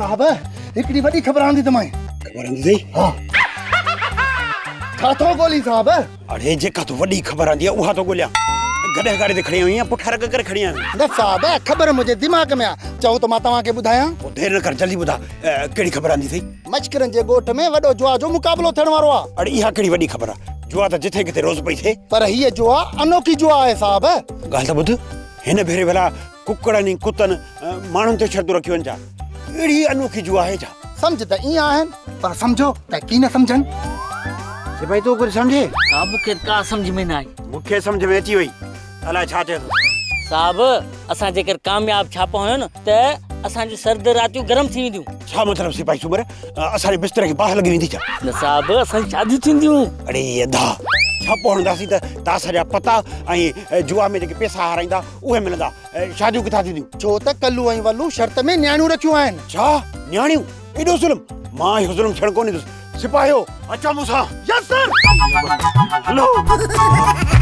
صاحب، هڪڙي وڏي خبر آندي اٿمانء. خبر آندي اٿئي؟ ها. ڇا ٿو ڳولين صاحب؟ اڙي جيڪا تو وڏي خبر آندي آهي اها ٿو ڳوليان. گڏهه گاڏي تي کڻي آيو آهين يا پٺا رڳ ڪري کڻي آيو آهين؟ نه صاحب، خبر منهنجي دماغ ۾ آ. چئو ته مان توهان کي ٻڌايان. پوء دير نه ڪر جلدي ٻڌاء ڪهڙي خبر آندي اٿئي؟ مشڪرن جي ڳوٺ ۾ وڏو جوا جو مقابلو ٿيڻ وارو آ. اڙي اها ڪهڙي وڏي خبر آ؟ جوا ته جٿي ڪٿي روز پئي ٿئي. پر هيء جوا انوکي جوا آهي صاحب. ڳالهه ته ٻڌ، هن ڀيري ڀلا ڪڪڙن ۽ ڪتن ماڻهن تي شرطون رکيون آهن ڇا؟ اهڙي انوکي جوا آهي ڇا؟ سمجهه ته ائين آهن، پر سمجهو ته ڪي نه سمجهن. سپاهي تون ڪجهه سمجهين؟ صاحب مون کي ڪا سمجهه ۾ نه آئي. مون کي سمجهه ۾ اچي وئي. الائي ڇا چئي ٿو. صاحب اسان جيڪر ڪامياب ڇاپو هنيو نه ته اسان جون سرد راتيون گرم ٿي وينديون. ڇا مطلب سپاهي سومر اسان جي بستري کي باهه لڳي ويندي ڇا؟ نه صاحب اسان جون شاديون ٿينديون. اڙي ادا ڇاپو هڻنداسين ته تاس جا پتا ۽ جوا ۾ جيڪي پيسا هارائيندا اهي ملندا شاديون ڪٿان ٿينديون؟ ڇو ته ڪلو ۽ ولو شرط ۾ نياڻيون رکيون آهن. ڇا نياڻيون؟ ايڏو ظلم؟ مان اهو ظلم ٿيڻ ڪونه ڏيندس. سپاهيو اچو مون سان. Yes sir. هلو.